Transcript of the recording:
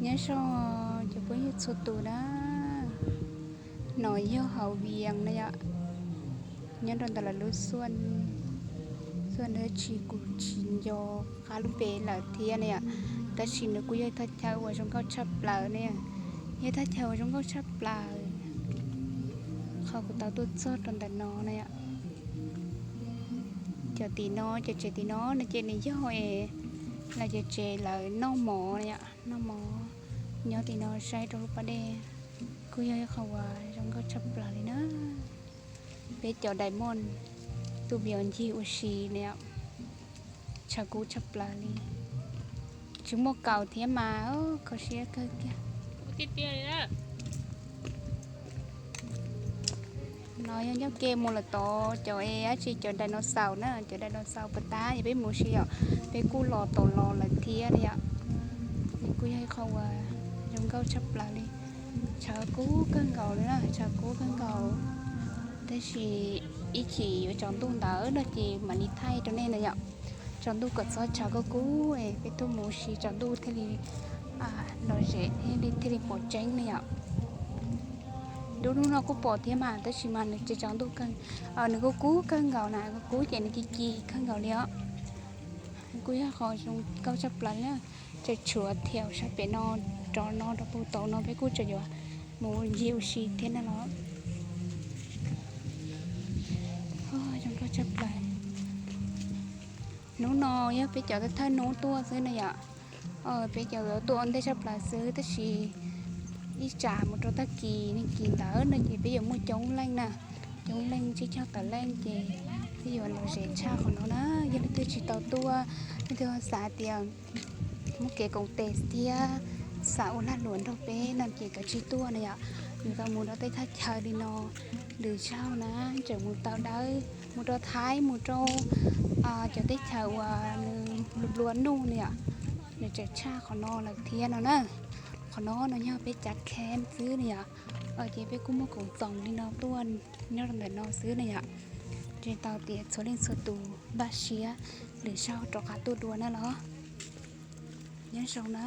Nyob zoo cov phooj ywg txhua tus na, no yog hauv Vias na yom, nyob rau ntawm lawv lub xuaj, xuaj ntawd tsis, kuv tsis nco qab lub npe lawm thiab na yom, tab sis nws kuj yog thaj chaw uas zoo nkauj tshaj plaws na, yog thaj chaw uas zoo nkauj tshaj plaws. Qhov kuv tau tuaj txog rau ntawm no na yom, cov tim no, cov tsev tim no no ces nws yog es lawv cov tsev lawv noj mov na yom, noj mov nyob tim no saib rau lub pas dej, kuj yog ib qho uas zoo nkauj tshaj plaws li na. Peb cov diamond tuaj pib ncig ua si na yom, tshav kub tshaj plaws li, tsis muaj kaus thiab mas kho siab kawg kiag. No yog ncauj ke mus lawm tod cov es dab tsi, cov dinosaur na, cov dinosaur puas tab yog peb mus si yom, peb kuj los tau los lawm thiab na yom. Nws kuj yog ib qho uas zoo nkauj tshaj plaws li. Tshav kub kawg nkaus li na, tshav kub kawg nkaus, tab sis ib chim yuav tsaus ntuj ntawd no ces mam li thaij rau nej na yom. Tsaus ntuj kom txhob tshav kub kub es peb tuaj mus si tsaus ntuj thiaj li lom zem thiaj li, thiaj li pom tseeb na yom. Lub hnub no kuj pom thiab mas tab sis mas nws tsis tsaus ntuj kawg, nws kuj kub kawg nkaus na, kub kub ces nws ci ci kawg nkaus li os. Kuj yog qhov zoo nkauj tshaj plaws na, tseem tshuav thiab sab pem no, rov no rau puag tod no peb kuj tseem yuav mus ncig ua si thiab na los. Zoo nkauj tshaj plaws. Hnub no yog peb cov thawj hnub tuaj xwb na yom. Peb cov tuaj ua ntej tshaj plaws xwb tab sis ib tsam mus rau tag kis, tag kis ntawd no ces peb yuav muaj coob leej na, coob leej tsib caug tawm leej ces peb yuav lom zem tshaj qhov no na. Yog leej twg tsis tau tuaj, leej twg xav tias muaj kev koom tes thiab xav ua lag luam nrog peb no ces kav tsij tuaj na yom. Yus tau mus rau tej thaj chaw li no, lwm zaug na tseem mus tau dawb, mus rau Thaib, mus rau cov teb chaws uas nws nplua nuj na yom, nws tseem tshaj qhov no lawm thiab no na. Qhov no no yog peb cav camp xwb na yom. Ces peb kuj muaj koom txoos li no tuaj nyob rau ntawm no xwb na yom. Ntshe tau tias txhua leej txhua tus npaj siab lwm zaug rov qab tuaj dua na los. Nyob zoo na.